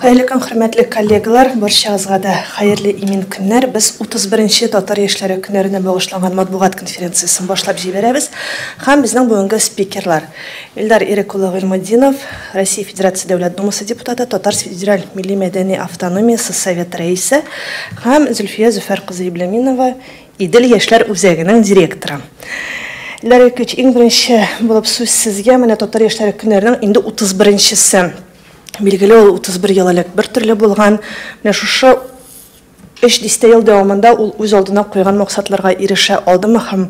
Хәерле көн, хөрмәтле коллегалар, барчагызга да хәерле имин көннәр. Без 31 татар яшьләре көннәренә багышланган матбугат конференциясен башлап җибәрәбез. Һәм безнең бүгенге спикерлар: Илдар Ирек улы Гыйльметдинов, Россия Федерация Дәүләт Думасы депутаты, Татар федераль милли мәдәни автономиясе Совет рәисе, һәм Зөлфия Зөфәр кызы Ибляминова, Идел яшьләр үзәгенең директоры. Илдар Ирекович, иң беренче булып сүз сезгә. Менә татар яшьләре көннәренең инде 31-нчесе. Билгеле, ул 31 ел элек бер төрле булган. Менә шушы 3 дистә ел дәвамында ул үз алдына куйган максатларга ирешә алдымы һәм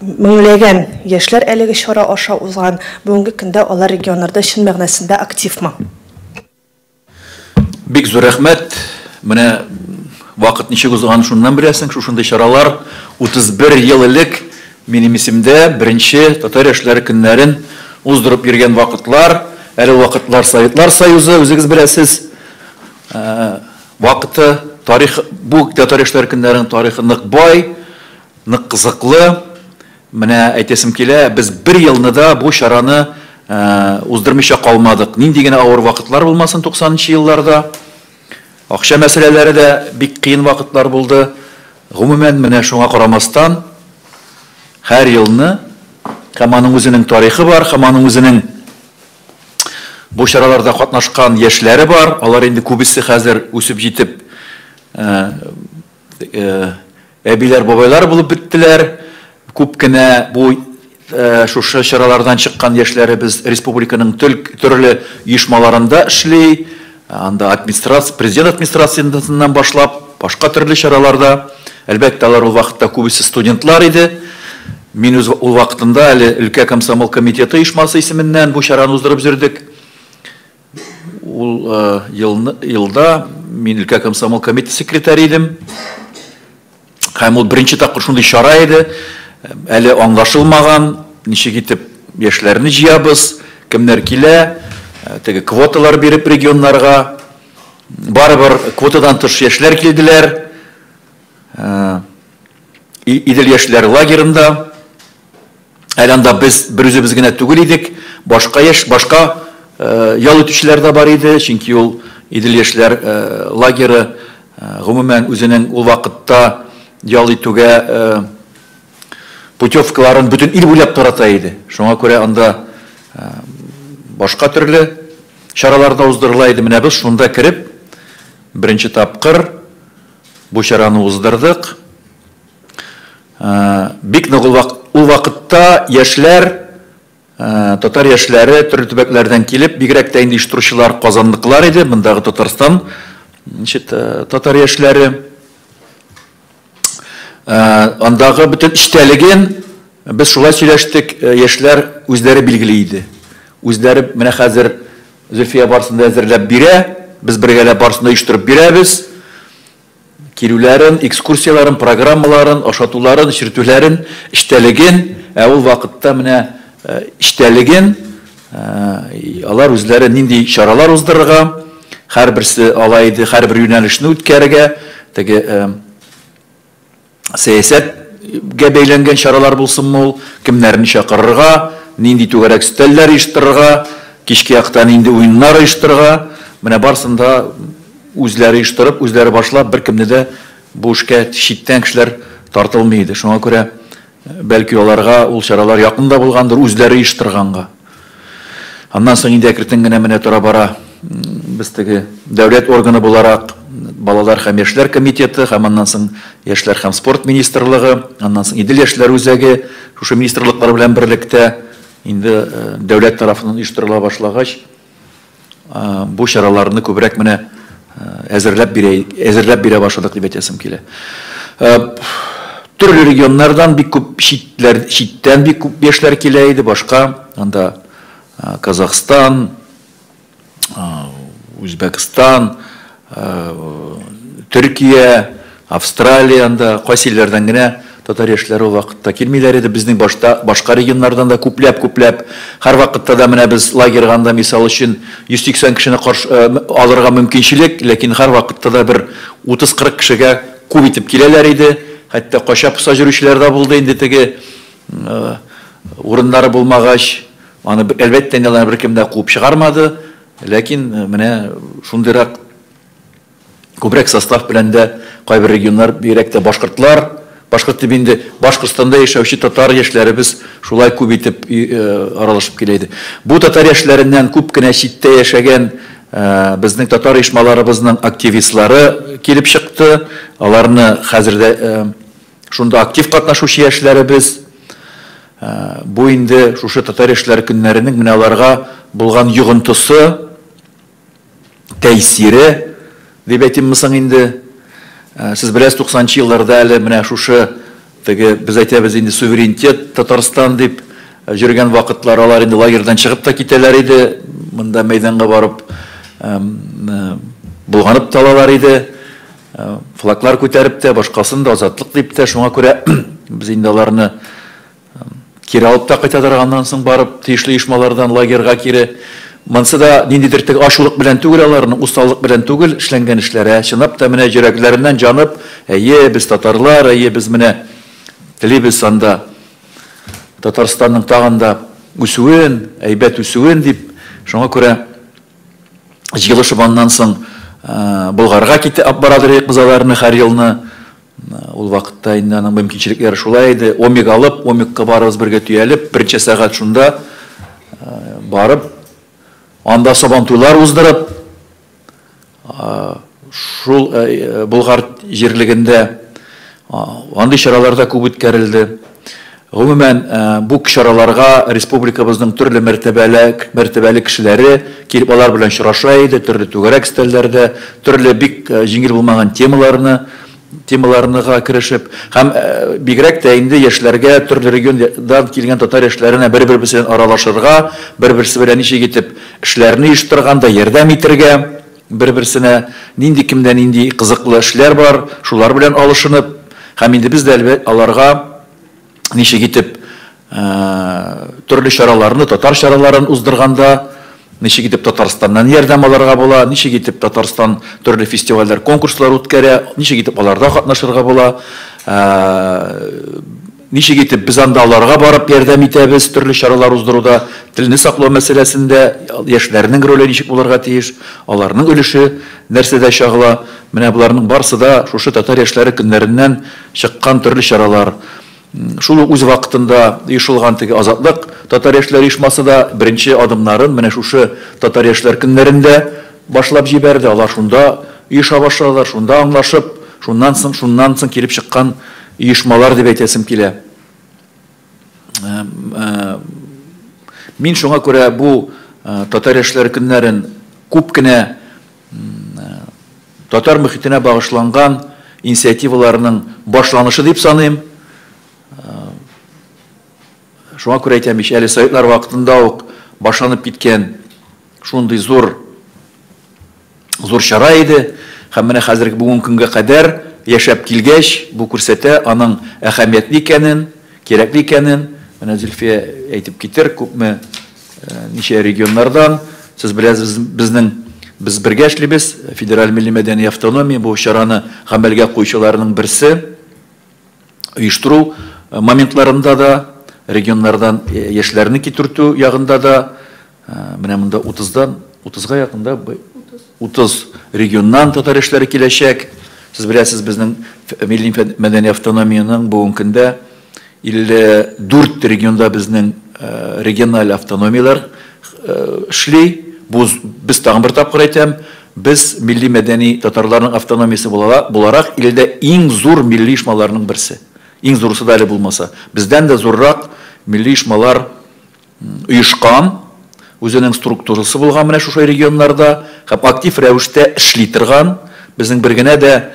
меңләгән яшьләр әлеге чара аша узган, бүгенге көндә алар регионнарда чын мәгънәсендә активмы? Бик зур рәхмәт. Менә вакыт ничек узганын шуннан беләсең. Шушындый чаралар 31 ел элек минем исемдә беренче татар яшьләре көннәрен уздырып йөргән вакытлар. Әле ул вакытлар Советлар Союзы, үзегез беләсез. Вакыты, тарих, бу татар яшьләре көннәренең тарихы нык бай, нык кызыклы. Менә әйтәсем килә, без бер елны да бу чараны уздырмыйча калмадык. Нинди генә авыр вакытлар булмасын 90 елларда. Акча мәсьәләләре дә бик кыен вакытлар булды. Гомумән, менә шуңа карамастан, һәр елны, һәм аның үзенең тарихы бар, һәм аның үзенең бу чараларда катнашкан яшьләре бар. Алар инде күбесе хәзер үсеп җитеп, әбиләр, бабайлар булып беттеләр. Күп кенә бу шушы чаралардан чыккан яшьләребез республиканың төрле оешмаларында эшли. Анда администрация, президент администрациясеннән башлап, башка төрле чараларда. Әлбәттә, алар ул вакытта күбесе студентлар иде. Мин үз ул вакытында әле өлкә комсомол комитеты оешмасы исеменнән бу чараны уздырып йөрдек. Ул елда мин өлкә комсомол комитеты секретаре идем. Һәм ул беренче тапкыр шундый чара иде. Әле аңлашылмаган, ничек итеп яшьләрне җыябыз, кемнәр килә, теге квоталар биреп регионнарга. Барыбер квотадан тыш яшьләр килделәр. Идел яшьләр лагерында. Әле анда без бер үзебез генә түгел идек, башка яшь, башка ял итүчеләр дә бар иде, чөнки ул Идел яшьләр лагеры гомумән үзенең ул вакытта ял итүгә путевкаларын бөтен ил буйлап тарата иде. Шуңа күрә анда башка төрле чаралар да уздырыла иде. Менә без шунда кереп, беренче тапкыр бу чараны уздырдык. Бик нык ул вакытта яшьләр, татар яшьләре төрле төбәкләрдән килеп, бигрәк тә инде оештыручылар казанныкылар иде, мондагы Татарстан, значит, татар яшьләре. Андагы бөтен эчтәлеген без шулай сөйләштек, яшьләр үзләре билгели иде. Үзләре менә хәзер Зөлфия барысын да әзерләп бирә, без бергәләп барысын да оештырып бирәбез. Килүләрен, экскурсияләрен, программаларын, ашатуларын, эчертүләрен, эчтәлеген, ә ул вакытта менә эчтәлеген алар үзләре нинди чаралар уздырырга, һәрберсе ала иде, һәрбер юнәлешне үткәрергә, теге сәясәткә бәйләнгән чаралар булсынмы ул, кемнәрне чакырырга, нинди түгәрәк өстәлләр оештырырга, кичке якта нинди уеннар оештырырга, менә барысын да үзләре оештырып, үзләре башлап, беркемне дә бу эшкә читтән кешеләр тартылмый иде. Шуңа күрә, бәлки аларга ул чаралар якын да булгандыр, үзләре оештырганга. Аннан соң инде әкрен генә менә тора-бара без теге дәүләт органы буларак балалар һәм яшьләр комитеты, һәм аннан соң яшьләр һәм спорт министрлыгы, аннан соң Идел яшьләр үзәге, шушы министрлыклар белән берлектә инде дәүләт тарафыннан оештырыла башлагач, бу чараларны күбрәк менә әзерләп бирә, әзерләп бирә башладык дип әйтәсем килә. Төрле регионнардан бик күп читләр, читтән бик күп яшьләр килә иде, башка анда Казахстан, Үзбәкстан, Төркия, Австралия, анда кайсы илләрдән генә татар яшьләре ул вакытта килмиләр иде. Безнең башта башка регионнардан да күпләп-күпләп. Һәр вакытта да менә без лагерьга анда мисал өчен 180 кешене каршы алырга мөмкинчелек, ләкин һәр вакытта да бер 30-40 кешегә күп итеп киләләр иде. Хәтта кача-поса йөрүчеләр дә булды инде теге урыннары булмагач. Аны әлбәттә инде аларны беркем дә куып чыгармады. Ләкин менә шундыйрак күбрәк состав белән дә кайбер регионнар, бигрәк тә башкортлар, башкорт дип инде Башкортстанда яшәүче татар яшьләребез шулай күп итеп аралашып килә иде. Бу татар яшьләреннән күп кенә читтә яшәгән безнең татар оешмаларыбызның активистлары килеп чыкты. Аларны хәзер дә шунда актив катнашучы яшьләребез. Бу инде шушы татар яшьләре көннәренең менә аларга булган йогынтысы, тәэсире дип әйтимме соң инде. Сез беләсез, 90 елларда әле менә шушы теге без әйтәбез инде суверенитет Татарстан дип йөргән вакытлар, алар инде лагерьдан чыгып та китәләр иде, монда мәйданга барып булганып та алалар иде, флаглар күтәреп тә, башкасын да, азатлык дип тә. Шуңа күрә без инде аларны кире алып та кайта торганнан соң барып тиешле оешмалардан лагерьга кире. Монсы да ниндидер теге ачулык белән түгел, аларның усаллык белән түгел эшләнгән эшләр, ә чынлап та менә йөрәкләреннән җанып, әйе, без татарлар, әйе, без менә телибез анда Татарстанның тагын да үсүен, әйбәт үсүен дип, шуңа күрә җыелышып аннан соң Болгарга китеп барадыр идек без аларны һәр елны. Ул вакытта инде аның мөмкинчелекләре шулай иде. Омик алып, омикка барыбыз бергә төялеп, берничә сәгать шунда барып, анда сабантуйлар уздырып, шул Болгар җирлегендә андый чаралар да күп үткәрелде. Гомумән, бу чараларга республикабызның төрле мәртәбәле кешеләре килеп алар белән очраша иде, төрле түгәрәк өстәлләрдә, төрле бик җиңел булмаган темаларныга керешеп, һәм бигрәк тә инде яшьләргә, төрле региондан килгән татар яшьләренә бер-берсе белән аралашырга, бер-берсе белән ничек итеп эшләрне оештырганда ярдәм итәргә, бер-берсенә нинди кемдә нинди кызыклы эшләр бар, шулар белән алышынып, һәм инде без дә әлбәттә аларга ничек итеп төрле чараларны, татар чараларын уздырганда, ничек итеп Татарстаннан ярдәм алырга була, ничек итеп Татарстан төрле фестивальләр, конкурслар үткәрә, ничек итеп аларда катнашырга була, ничек итеп без анда аларга барып ярдәм итәбез төрле чаралар уздыруда, телне саклау мәсьәләсендә яшьләрнең роле ничек булырга тиеш, аларның өлеше нәрсәдә чагыла. Менә боларның барысы да шушы татар яшьләре көннәреннән чыккан төрле чаралар. Шул ук үз вакытында оешылган теге Азатлык татар яшьләре оешмасы да беренче адымнарын менә шушы татар яшьләр көннәрендә башлап җибәрде. Алар шунда оеша башладылар, шунда аңлашып, шуннан соң килеп чыккан оешмалар дип әйтәсем килә. Мин шуңа күрә бу татар яшьләре көннәрен күп кенә татар мөхитенә багышланган инициативаларның башланышы дип саныйм. Шуңа күрә әйтәм ич, әле советлар вакытында ук башланып киткән шундый зур зур чара иде. Һәм менә хәзерге бүгенге көнгә кадәр яшәп килгәч, бу күрсәтә аның әһәмиятле икәнен, кирәкле икәнен. Менә Зөлфия әйтеп китер, күпме ничә регионнардан, сез беләсез, безнең без бергә эшлибез, Федераль милли мәдәни автономия бу чараны гамәлгә куючыларның берсе. Оештыру моментларында да, регионнардан яшьләрне китертү ягында да, менә монда 30-дан 30-га якында 30 регионнан татар яшьләре киләчәк. Сез беләсез, безнең милли мәдәни автономиянең бүгенге көндә 54 регионда безнең региональ автономияләр эшли. Бу без тагын бер тапкыр әйтәм, без милли мәдәни татарларның автономиясе буларак илдә иң зур милли оешмаларның берсе. Иң зурысы да әле булмаса. Бездән дә зуррак милли оешмалар оешкан, үзенең структурасы булган менә шушы регионнарда һәм актив рәвештә эшли торган, безнең бер генә дә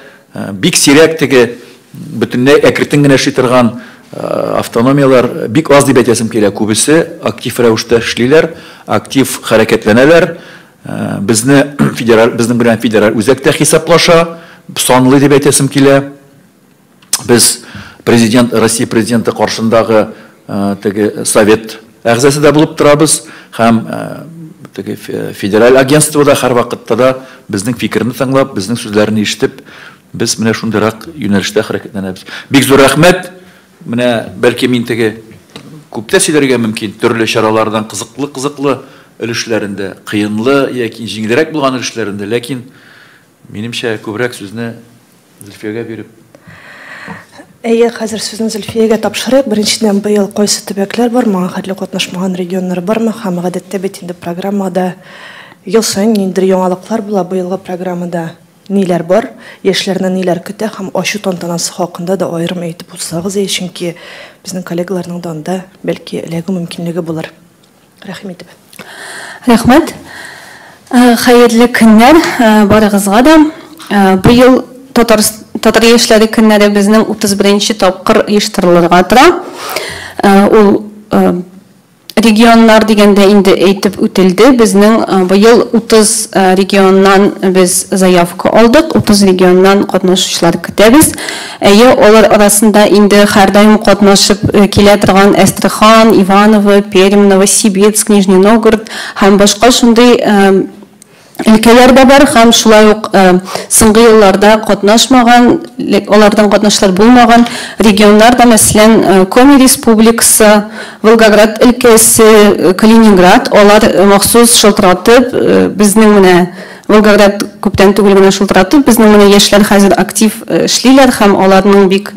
бик сирәк теге бөтенләй әкрен генә эшли торган автономияләр бик аз дип әйтәсем килә. Күбесе актив рәвештә эшлиләр, актив хәрәкәтләнәләр. Безне федераль, безнең белән федераль үзәктә хисаплаша, санлый дип әйтәсем килә. Без президент, Россия президенты каршындагы теге совет әгъзасы да булып торабыз һәм теге федераль агентствода һәрвакытта да безнең фикерне тыңлап, безнең сүзләрне ишетеп, без менә шундыйрак юнәлештә хәрәкәтләнәбез. Бик зур рәхмәт. Менә бәлки мин теге күп тә сөйләргә мөмкин, төрле чаралардан кызыклы-кызыклы өлешләрендә, кыенлы яки җиңелрәк булган өлешләрендә, ләкин минемчә күбрәк сүзне Зөлфиягә биреп. Әйе, хәзер сүзне Зөлфиягә тапшырыйк. Беренчедән, быел кайсы төбәкләр бар, моңа хәтле катнашмаган регионнар бармы? Һәм гадәттә бит инде программада ел саен ниндидер яңалыклар була. Быелгы программада ниләр бар, яшьләрне ниләр көтә һәм ачу тантанасы хакында да аерым әйтеп узсагыз иде, чөнки безнең коллегаларның да анда бәлки эләгү мөмкинлеге булыр. Рәхим итеп. Рәхмәт. Хәерле көннәр барыгызга да. Быел татар татар яшьләре көннәре безнең 31 тапкыр оештырылырга тора. Ул регионнар дигәндә инде әйтеп үтелде. Безнең быел 30 регионнан без заявка алдык, 30 регионнан катнашучылар көтәбез. Әйе, алар арасында инде һәрдаим катнашып килә торган Әстерхан, Иваново, Пермь, Новосибирск, Нижний Новгород һәм башка шундый өлкәләр дә бар һәм шулай ук соңгы елларда катнашмаган, алардан катнашлар булмаган регионнар да, мәсәлән, Коми Республикасы, Волгоград өлкәсе, Калининград, алар махсус шылтыратып, безнең менә Волгоград күптән түгел генә шылтыратып, безнең менә яшьләр хәзер актив эшлиләр һәм аларның бик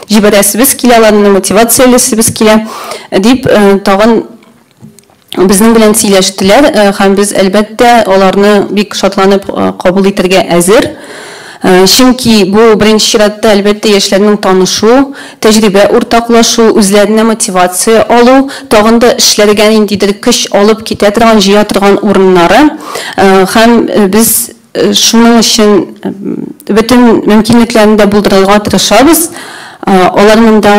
җибәрәсебез килә, аларны мотивациялисебез килә, дип тагын безнең белән сөйләштеләр һәм без, әлбәттә, аларны бик шатланып кабул итәргә әзер. Чөнки бу беренче чиратта, әлбәттә, яшьләрнең танышу, тәҗрибә уртаклашу, үзләренә мотивация алу, тагын да эшләргә ниндидер көч алып китә торган, җыя торган урыннары. Һәм без шуның өчен бөтен мөмкинлекләрне дә булдырырга тырышабыз. Алар монда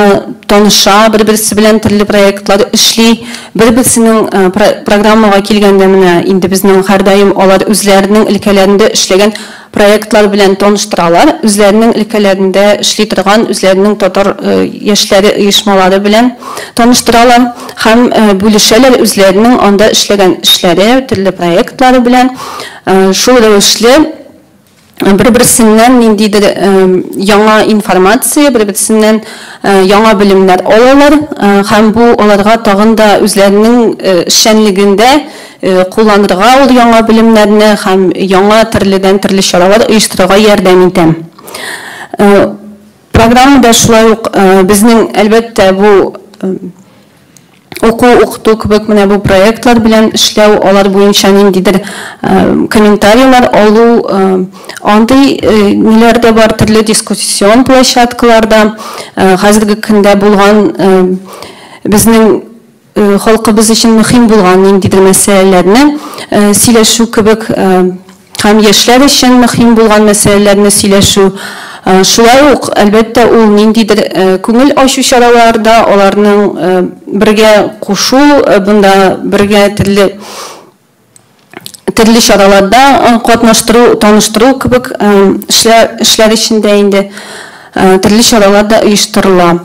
таныша, бер-берсе белән төрле проектлар эшли, бер-берсенең программага килгәндә менә инде безнең һәрдаим алар үзләренең өлкәләрендә эшләгән проектлар белән таныштыралар, үзләренең өлкәләрендә эшли торган үзләренең татар яшьләре оешмалары белән таныштыралар һәм бүлешәләр үзләренең анда эшләгән эшләре, төрле проектлары белән. Шул рәвешле бер-берсеннән ниндидер яңа информация, бер-берсеннән яңа белемнәр алалар һәм бу аларга тагын да үзләренең эшчәнлегендә кулланырга ул яңа белемнәрне һәм яңа төрледән төрле чаралар оештырырга ярдәм итә. Программада шулай ук безнең, әлбәттә, бу уку, укыту кебек менә бу проектлар белән эшләү, алар буенча ниндидер комментарийлар алу, андый ниләр дә бар, төрле дискуссион площадкаларда хәзерге көндә булган безнең халкыбыз өчен мөһим булган ниндидер мәсьәләләрне сөйләшү кебек һәм яшьләр өчен мөһим булган мәсьәләләрне сөйләшү. Шулай ук, әлбәттә, ул ниндидер күңел ачу чараларда аларның бергә кушу, бында бергә төрле төрле чараларда катнаштыру, таныштыру кебек эшләр эчендә инде төрле чаралар да оештырыла.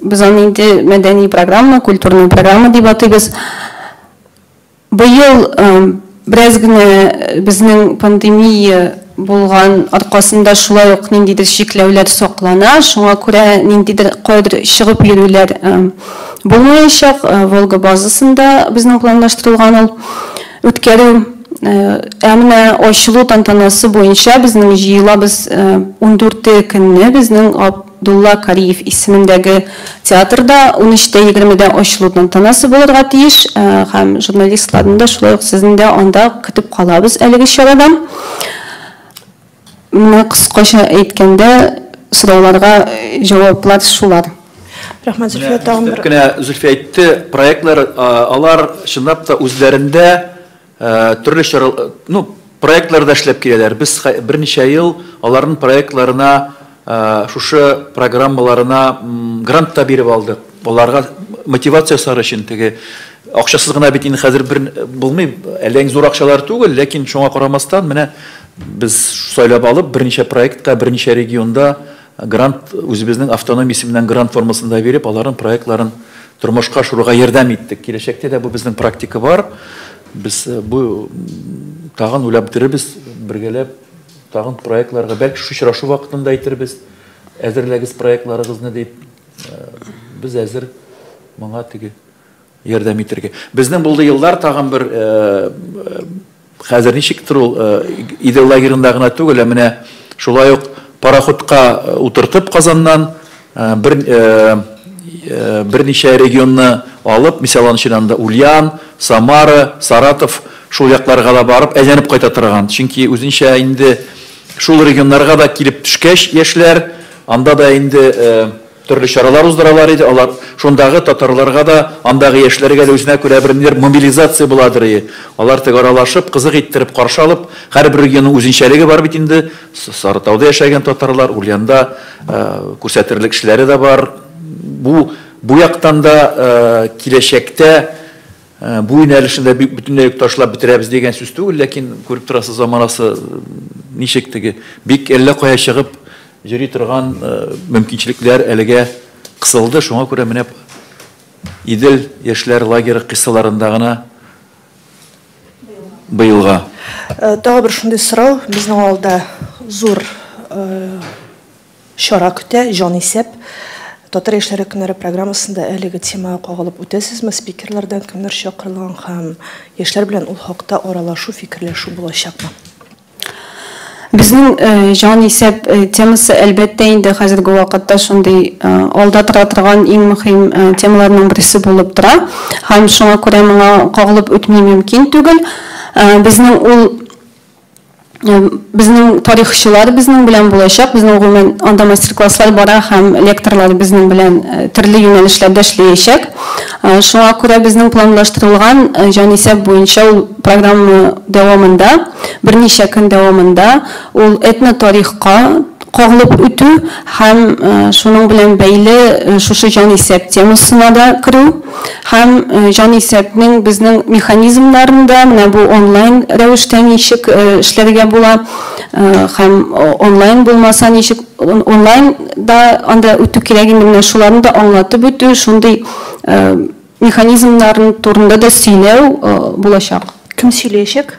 Без аны инде мәдәни программа, культурный программа дип атыйбыз. Быел бераз генә безнең пандемия булган аркасында шулай ук ниндидер чикләүләр саклана, шуңа күрә ниндидер кайдыр чыгып йөрүләр булмаячак. Волга базасында безнең планлаштырылган ул үткәрү. Ә менә ачылу тантанасы буенча безнең җыелабыз 14 көнне безнең Абдулла Кариев исемендәге театрда 13:20-дә ачылу тантанасы булырга тиеш һәм журналистларны да шулай ук сезне дә анда көтеп калабыз әлеге чарада. Менә кыскача әйткәндә, сорауларга җаваплар шулар. Рәхмәт, Зөлфия, тагын бер. Кенә Зөлфия әйтте, проектлар алар чынлап та үзләрендә төрле чара, ну, проектларда эшләп киләләр. Без берничә ел аларның проектларына, шушы программаларына грант та биреп алдык. Аларга мотивация ясар өчен теге акчасыз гына бит инде хәзер бер булмый, әллә иң зур акчалар түгел, ләкин шуңа карамастан менә без сайлап алып берничә проектка, берничә регионда грант үзебезнең автономия исеменнән грант формасында биреп, аларның проектларын тормышка ашыруга ярдәм иттек. Киләчәктә дә бу безнең практика бар. Без бу тагын уйлап бетерербез, бергәләп тагын проектларга, бәлки шушы очрашу вакытында әйтербез, әзерләгез проектларыгызны дип. Без әзер моңа теге ярдәм итәргә. Безнең булды еллар тагын бер хәзер ничектер ул Идел лагерында гына түгел, ә менә шулай ук пароходка утыртып Казаннан бер берничә регионны алып, мисал өчен анда Ульян, Самара, Саратов шул якларга да барып әйләнеп кайта торган. Чөнки үзенчә инде шул регионнарга да килеп төшкәч яшьләр, анда да инде төрле чаралар уздыралар иде. Алар шундагы татарларга да, андагы яшьләргә дә үзенә күрә бер нидер мобилизация буладыр. Алар теге аралашып, кызык иттереп каршы алып, һәрбер регионның үзенчәлеге бар бит инде. Сарытауда яшәгән татарлар, Ульянда күрсәтерлек кешеләре дә бар. Бу яктан да киләчәктә бу юнәлешендә бөтенләй үк ташлап бетерәбез дигән сүз түгел, ләкин күреп торасыз, заманасы ничек теге бик әллә кая чыгып йөри торган мөмкинчелекләр әлегә кысылды. Шуңа күрә менә Идел яшьләр лагеры кысаларында гына быелга. Тагы бер шундый сорау, безнең алда зур чара көтә, җанисәп. Татар яшьләре көннәре программасында әлеге темага кагылып үтәсезме? Спикерлардан кемнәр чакырылган һәм яшьләр белән ул хакта аралашу, фикерләшү булачакмы? Безнең җанисәп темасы әлбәттә инде хәзерге вакытта шундый алда тора торган иң мөһим темаларның берсе булып тора. Һәм шуңа күрә моңа кагылып үтми мөмкин түгел. Безнең ул безнең тарихчылар безнең белән булачак, безнең гомумән анда мастер-класслар бара һәм лекторлар безнең белән төрле юнәлешләрдә эшләячәк. Шуңа күрә безнең планлаштырылган җанисәп буенча ул программа дәвамында, берничә көн дәвамында ул этнотарихка кагылып үтү һәм шуның белән бәйле шушы җанисәп темасына да керү һәм җанисәпнең безнең механизмнарында менә бу онлайн рәвештә ничек эшләргә була һәм онлайн булмаса ничек онлайн да анда үтү кирәк инде, менә шуларны да аңлатып үтү, шундый механизмнарын турында да сөйләү булачак. Кем сөйләячәк?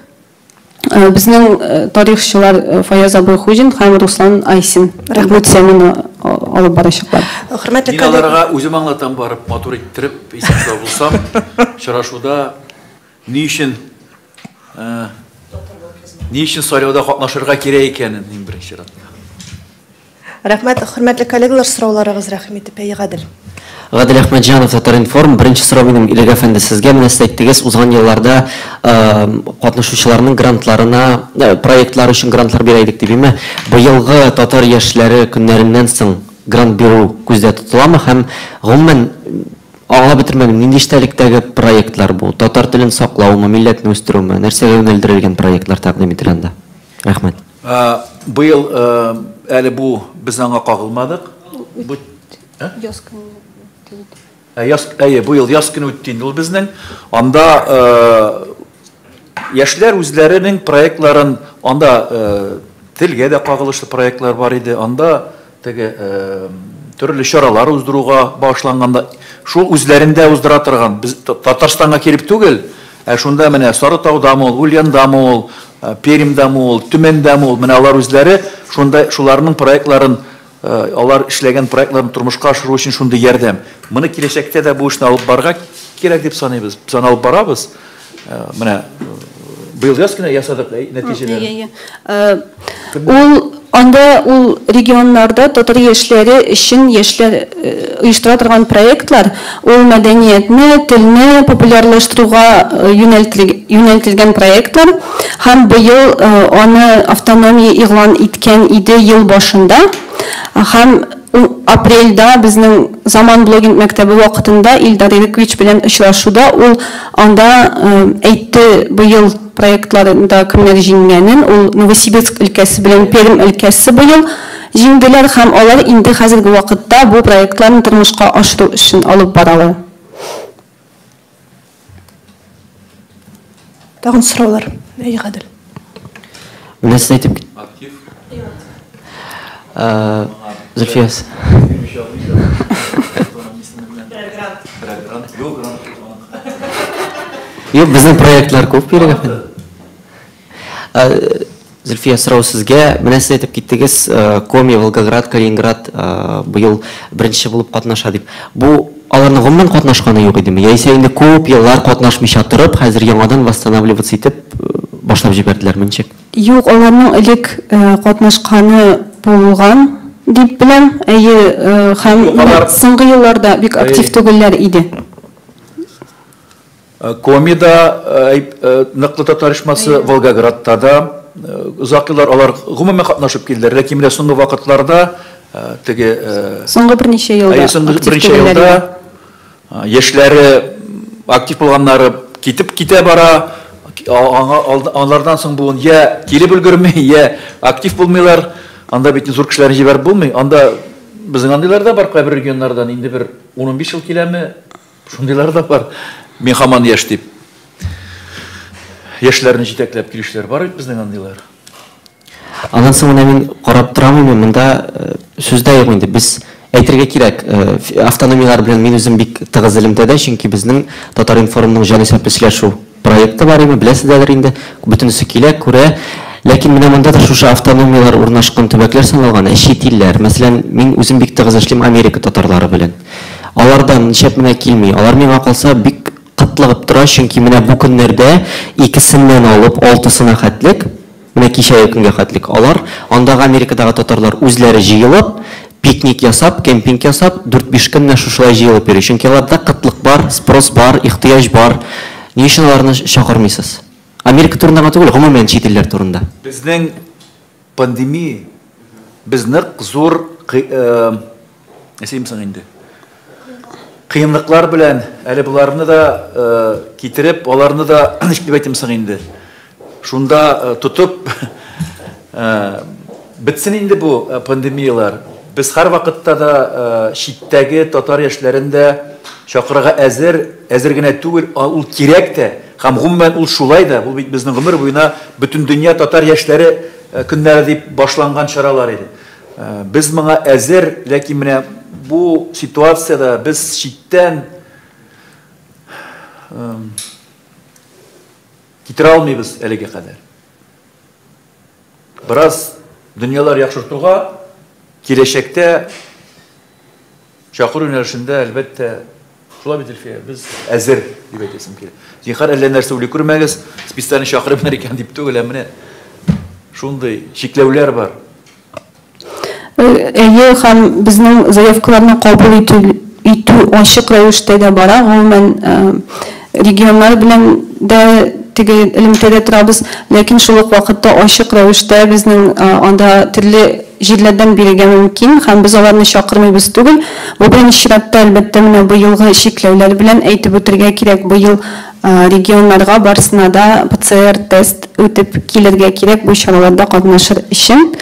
Безнең тарихчылар Фаяз абый Хуҗин һәм Руслан Айсин бу теманы алып барачаклар. Хөрмәтле Мин аларга үзем аңлатам барып, матур иттереп, исән-сау булсам, очрашуда ни өчен сайлауда катнашырга кирәк икәнен иң беренче чиратта. Рәхмәт, хөрмәтле коллегалар, сорауларыгыз рәхим итеп, әй Гадел. Гадел Әхмәтҗанов, Татар-информ. Беренче сорау минем Ирек әфәнде сезгә. Менә сез әйттегез, узган елларда катнашучыларның грантларына, проектлар өчен грантлар бирә идек дип, әйме? Быелгы татар яшьләре көннәреннән соң грант бирү күздә тотыламы һәм гомумән аңлап бетермәдем, нинди эчтәлектәге проектлар бу? Татар телен саклаумы, милләтне үстерүме, нәрсәгә юнәлдерелгән проектлар тәкъдим ителә анда? Рәхмәт. Быел әле бу без аңа кагылмадык. Бу яз көне. Яз, әйе, бу ел яз көне үтте инде ул безнең. Анда яшьләр үзләренең проектларын, анда телгә дә кагылышлы проектлар бар иде, анда теге төрле чаралар уздыруга багышланганда, шул үзләрендә уздыра торган, без Татарстанга килеп түгел, ә шунда менә Сарытаудамы ул, Ульяндамы ул, Пермьдәме ул, Төмәндәме ул, менә алар үзләре шунда шуларның проектларын, алар эшләгән проектларын тормышка ашыру өчен шундый ярдәм. Моны киләчәктә дә бу эшне алып барырга кирәк дип саныйбыз. Без аны алып барабыз. Менә быел яз кенә ясадык нәтиҗәләрен. Ул анда ул регионнарда татар яшьләре өчен яшьләр оештыра торган проектлар, ул мәдәниятне, телне популярлаштыруга юнәлтелгән проектлар һәм быел аны автономия игълан иткән иде ел башында. Һәм апрельдә безнең Заман блогинг мәктәбе вакытында Илдар Ирекович белән очрашуда ул анда әйтте быел проектларында кемнәр җиңгәнен, ул Новосибирск өлкәсе белән Пермь өлкәсе быел җиңделәр һәм алар инде хәзерге вакытта бу проектларны тормышка ашыру эшен алып баралар. Тагын сораулар. Әй, Гадел. Менә сез әйтеп Актив. Зөлфия. Юк, безнең проектлар күп, Ирек әфәнде. Зөлфия, сорау сезгә. Менә сез әйтеп киттегез, Коми, Волгоград, Калининград быел беренче булып катнаша дип. Бу аларның гомумән катнашканы юк идеме? Яисә инде күп еллар катнашмыйча торып, хәзер яңадан восстанавливаться итеп башлап җибәрделәрме, ничек? Юк, аларның элек катнашканы булган дип беләм. Әйе, һәм соңгы елларда бик актив түгелләр иде. Комида ныклы татар оешмасы, Волгоградта да озак еллар алар гомумән катнашып килделәр. Ләкин менә соңгы вакытларда теге соңгы берничә елда, соңгы берничә елда яшьләре актив булганнары китеп китә бара. Алардан соң буын я килеп өлгерми, я актив булмыйлар. Анда бит зур кешеләрне җибәреп булмый. Анда безнең андыйлар да бар, кайбер регионнардан инде бер 10-15 ел киләме, шундыйлар да бар. Мин һаман яшь дип. Яшьләрне җитәкләп килүчеләр бар бит безнең андыйлар. Аннан соң менә мин карап торам инде, монда сүз дә юк инде. Без әйтергә кирәк, автономияләр белән мин үзем бик тыгыз элемтәдә, чөнки безнең Татар-информның җанисәпле сөйләшү проекты бар иде, беләсездер инде, бөтенесе килә, күрә. Ләкин менә монда да шушы автономияләр урнашкан төбәкләр саналган, ә чит илләр, мәсәлән, мин үзем бик тыгыз эшлим Америка татарлары белән. Алардан ничәп менә килми, алар миңа калса бик кытлыгып тора, чөнки менә бу көннәрдә икесеннән алып алтысына хәтлек, менә кичәге көнгә хәтлек, алар андагы Америкадагы татарлар үзләре җыелып, пикник ясап, кемпинг ясап, 4-5 көн менә шушылай җыелып йөри. Чөнки аларда кытлык бар, спрос бар, ихтыяҗ бар. Ни өчен аларны чакырмыйсыз? Америка турында гына түгел, гомумән чит илләр турында. Безнең пандемия без нык зур нәрсә инде? Кыенлыклар белән әле боларны да китереп, аларны да ничек дип әйтим соң инде? Шунда тотып бетсен инде бу пандемияләр. Без һәр вакытта да читтәге татар яшьләрен дә чакырырга әзер, әзер генә түгел, ул кирәк тә. Һәм гомумән ул шулай да, бу бит безнең гомер буена бөтен дөнья татар яшьләре көннәре дип башланган чаралар иде. Без моңа әзер, ләкин менә бу ситуацияда без читтән китерә алмыйбыз әлегә кадәр. Бераз дөньялар яхшыртуга киләчәктә чакыру юнәлешендә әлбәттә шулай бит, Әлфия, без әзер дип әйтәсем килә. Зинһар, әллә нәрсә уйлый күрмәгез, специально чакырыйлар икән дип түгел, ә менә шундый чикләүләр бар. Әйе, һәм безнең заявкаларны кабул итү ачык рәвештә дә бара. Гомумән, регионнар белән дә теге элемтәдә торабыз, ләкин шул ук вакытта ачык рәвештә безнең анда төрле җирләрдән бирергә мөмкин, һәм без аларны чакырмыйбыз түгел. Бу беренче чиратта, әлбәттә, менә быелгы чикләүләр белән әйтеп үтергә кирәк. Быел регионнарга барысына да ПЦР-тест үтеп килергә кирәк бу чараларда катнашыр өчен,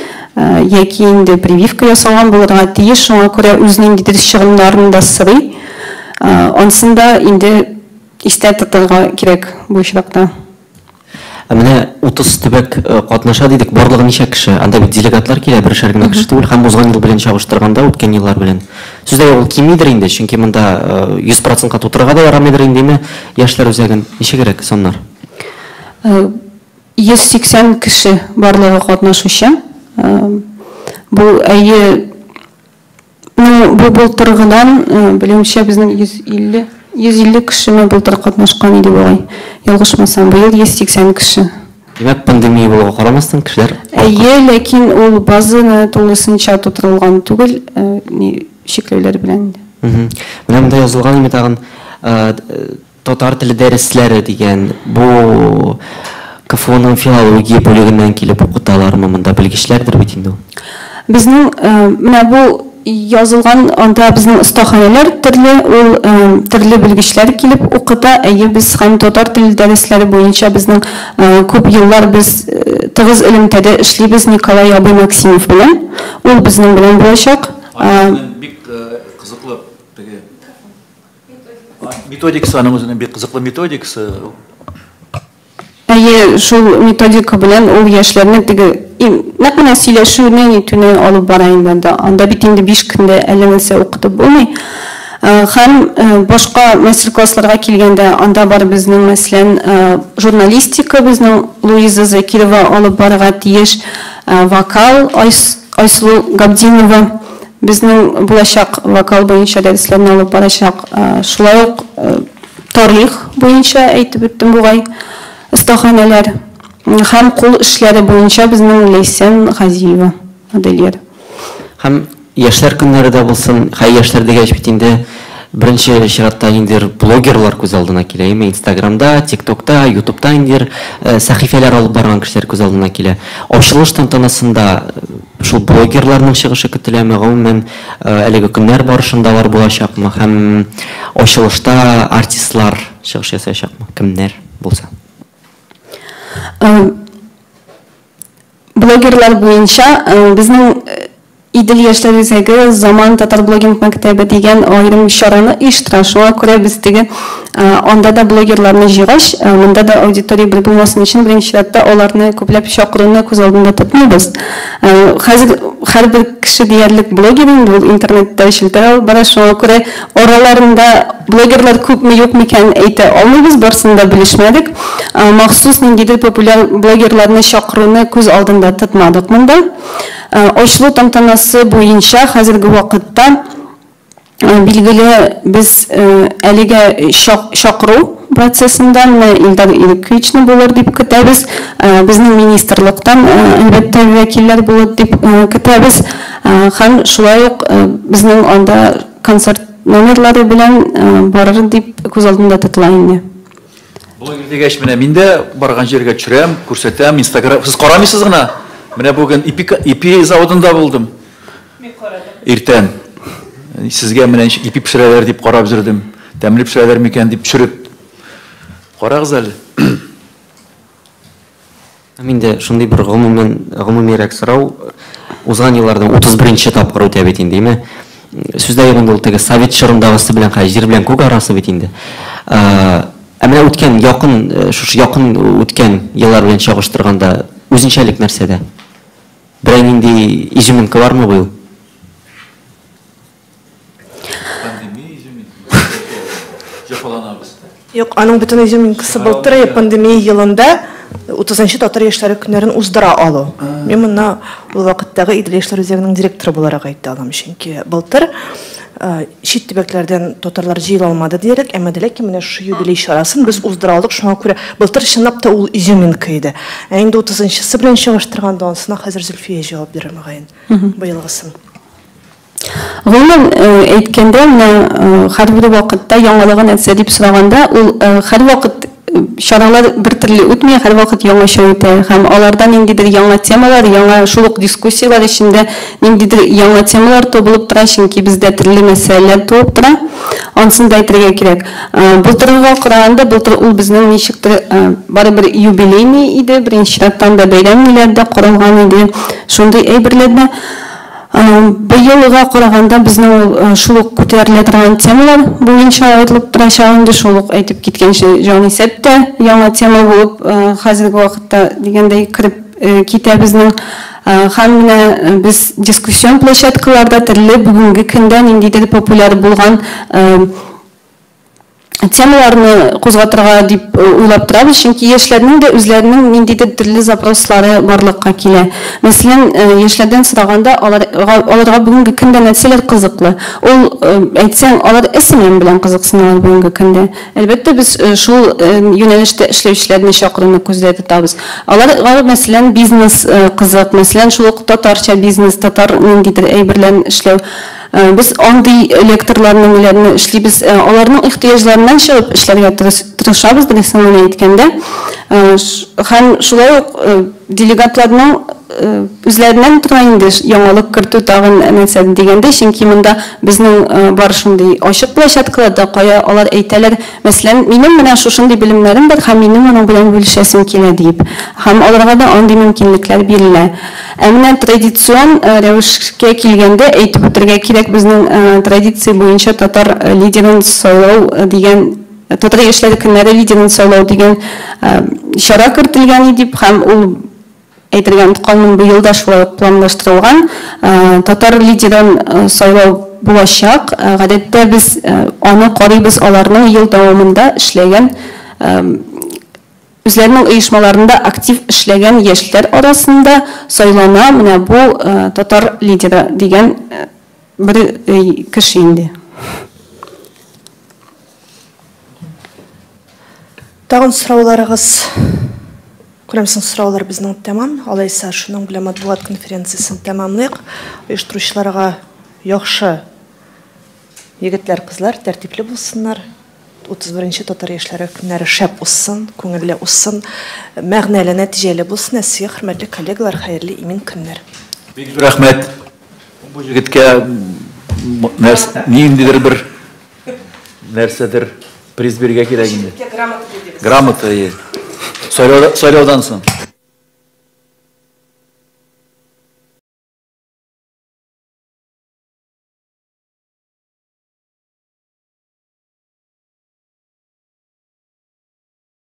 яки инде прививка ясалган булырга тиеш, шуңа күрә үз ниндидер чыгымнарын да сорый. Ансын да инде истә тотарга кирәк бу очракта. Ә менә 30 төбәк катнаша дидек, барлыгы ничә кеше? Анда бит делегатлар килә, бершәр генә кеше түгел, һәм узган ел белән чагыштырганда, үткән еллар белән. Сүз дә юк, ул кимидер инде, чөнки монда 100%-ка тутырырга да ярамыйдыр инде, яшьләр үзәген. Ничегрәк саннар? 180 кеше барлыгы катнашучы. Бу әйе, ну, бу былтыргыдан, белүемчә, безнең 150 кешеме былтыр катнашкан иде бугай. Ялгышмасам, быел 180 кеше. Димәк, пандемия булуга карамастан кешеләр Әйе, ләкин ул базаны тулысынча тутырылган түгел, чикләүләр белән инде. Менә монда язылган инде тагын татар теле дәресләре дигән. Бу КФУның филология бүлегеннән килеп укыталармы монда? Белгечләрдер бит инде ул. Безнең менә бу язылган анда безнең остаханәләр төрле, ул төрле белгечләр килеп укыта. Әйе, без һәм татар теле дәресләре буенча безнең күп еллар без тыгыз элемтәдә эшлибез Николай абый Максимов белән. Ул безнең белән булачак. Бик кызыклы теге методикасы, аның үзенең бик кызыклы методикасы. Әйе, шул методика белән ул яшьләрне теге нәкъ менә сөйләшүне нитүне алып бара инде анда. Анда бит инде 5 көндә әллә нәрсә укытып булмый. Һәм башка мастер-классларга килгәндә анда бар безнең, мәсәлән, журналистика безнең Луиза Закирова алып барырга тиеш, вокал Айсылу Габдинова. Безнең булачак вокал буенча дәресләрне алып барачак. Шулай ук тарих буенча әйтеп үттем бугай, остаханәләр һәм кул эшләре буенча безнең Ләйсән Газиева, модельер. Һәм яшьләр көннәре дә булсын. Хәй, яшьләр дигәч бит инде беренче чиратта ниндидер блогерлар күз алдына килә, әйме? Инстаграмда, ТикТокта, Ютубта ниндидер сәхифәләр алып барган кешеләр күз алдына килә. Ачылыш тантанасында шул блогерларның чыгышы көтеләме, гомумән, әлеге көннәр барышында алар булачакмы һәм ачылышта артистлар чыгыш ясаячакмы, кемнәр булса? Блогерлар буенча безнең Идел яшьләр үзәге Заман татар блогинг мәктәбе дигән аерым чараны оештыра. Шуңа күрә без теге анда да блогерларны җыйгач, монда да аудитория бер булмасын өчен беренче чиратта аларны күпләп чакыруны күз алдында тотмыйбыз. Хәзер һәрбер кеше диярлек блогер инде, ул интернетта челтәр алып бара. Шуңа күрә араларында блогерлар күпме, юкмы икәнен әйтә алмыйбыз, барысын да белешмәдек. Махсус ниндидер популяр блогерларны чакыруны күз алдында тотмадык монда. Ачылу тантанасы буенча хәзерге вакытта, билгеле, без әлегә чакыру процессында, менә Илдар Ирековичны булыр дип көтәбез. Безнең министрлыктан, әлбәттә, вәкилләр булыр дип көтәбез. Һәм шулай ук безнең анда концерт номерлары белән барыр дип күз алдында тотыла инде. Блогер дигәч, менә мин дә барган җиргә төшерәм, күрсәтәм, Инстаграм. Сез карамыйсыз гына. Менә бүген ипи, ипи заводында булдым. Мин карадым. Иртән. Сезгә менә ничек ипи пешерәләр дип карап йөрдем. Тәмле пешерәләр микән дип төшереп. Карагыз әле. Һәм инде шундый бер гомумән, гомумирәк сорау. Узган еллардан 31 нче тапкыр үтә бит инде, әйме? Сүз дә юк инде, ул теге совет чорындагысы белән хәзер җир белән күк арасы бит инде. Ә менә үткән, якын, шушы якын үткән еллар белән чагыштырганда үзенчәлек нәрсәдә? Берәр нинди изюминка бармы быел? Пандемия изюминка. Җәфаланабыз. Юк, аның бөтен изюминкасы былтыр пандемия елында 30 татар яшьләре көннәрен уздыра алу. Мин моны ул вакыттагы Идел яшьләр үзәгенең директоры буларак әйтә алам, чөнки былтыр чит төбәкләрдән татарлар җыела алмады диярлек, әмма дә ләкин менә шушы юбилей чарасын без уздыра алдык, шуңа күрә былтыр чынлап та ул изюминка иде. Ә инде 30-нчысы белән чагыштырганда, анысына хәзер Зөлфия җавап бирер, мөгаен, быелгысын. Гомумән әйткәндә, менә һәрбер вакытта яңалыгы нәрсә дип сораганда, ул һәрвакыт чаралар бер төрле үтми, һәрвакыт яңача үтә. Һәм аларда ниндидер яңа темалар, яңа шул ук дискуссияләр эчендә ниндидер яңа темалар табылып тора, чөнки бездә төрле мәсьәләләр туып тора. Анысын да әйтергә кирәк. Былтыргыга караганда, былтыр ул безнең ничектер барыбер юбилейный иде, беренче чираттан да бәйрәм ниләр дә каралган иде, шундый әйберләр дә. Быелга караганда безнең ул шул ук күтәрелә торган темалар буенча аерылып торачак инде, шул ук әйтеп киткәнчә җанисәп тә яңа тема булып хәзерге вакытта дигәндәй кереп китә безнең. Һәм менә без дискуссион площадкаларда төрле бүгенге көндә ниндидер популяр булган темаларны кузгатырга дип уйлап торабыз, чөнки яшьләрнең дә үзләренең ниндидер төрле запрослары барлыкка килә. Мәсәлән, яшьләрдән сораганда, аларга, аларга бүгенге көндә нәрсәләр кызыклы? Ул, әйтсәң, алар SMM белән кызыксыналар бүгенге көндә. Әлбәттә, без шул юнәлештә эшләүчеләрне чакыруны күздә тотабыз. Аларга, мәсәлән, бизнес кызык, мәсәлән, шул ук татарча бизнес, татар ниндидер әйберләрен эшләү. Без андый лекторларны, ниләрне эшлибез. Аларның ихтыяҗларыннан чыгып эшләргә тырышабыз, дөресен генә әйткәндә. Һәм шулай ук делегатларның үзләреннән тора инде яңалык кертү тагын нәрсә дигәндә, чөнки монда безнең бар шундый ачык площадкаларда, кая алар әйтәләр, мәсәлән, минем менә шушындый белемнәрем бар һәм минем моның белән бүлешәсем килә диеп. Һәм аларга да андый мөмкинлекләр бирелә. Ә менә традицион рәвешкә килгәндә, әйтеп үтәргә кирәк, безнең традиция буенча татар лидерын сайлау дигән, татар яшьләре көннәре лидерын сайлау дигән чара кертелгән иде, һәм ул, әйтергә онытканмын, быел да шулай ук планлаштырылган. Татар лидерын сайлау булачак. Гадәттә без аны карыйбыз аларның ел дәвамында эшләгән, үзләренең оешмаларында актив эшләгән яшьләр арасында сайлана менә бу татар лидеры дигән. бер кеше инде. Тагын сорауларыгыз? Күрәмсең, сораулар безнең тәмам. Алайса, шуның белән матбугат конференциясен тәмамлыйк. Оештыручыларга яхшы егетләр, кызлар, тәртипле булсыннар. 31 нче татар яшьләре көннәре шәп узсын, күңелле узсын, мәгънәле, нәтиҗәле булсын. Ә сезгә, хөрмәтле коллегалар, хәерле, имин көннәр. Бик зур рәхмәт. Бу егеткә ниндидер бер нәрсәдер приз бирергә кирәк инде. Грамота бирегез. Грамота, әйе. Сайлаудан соң.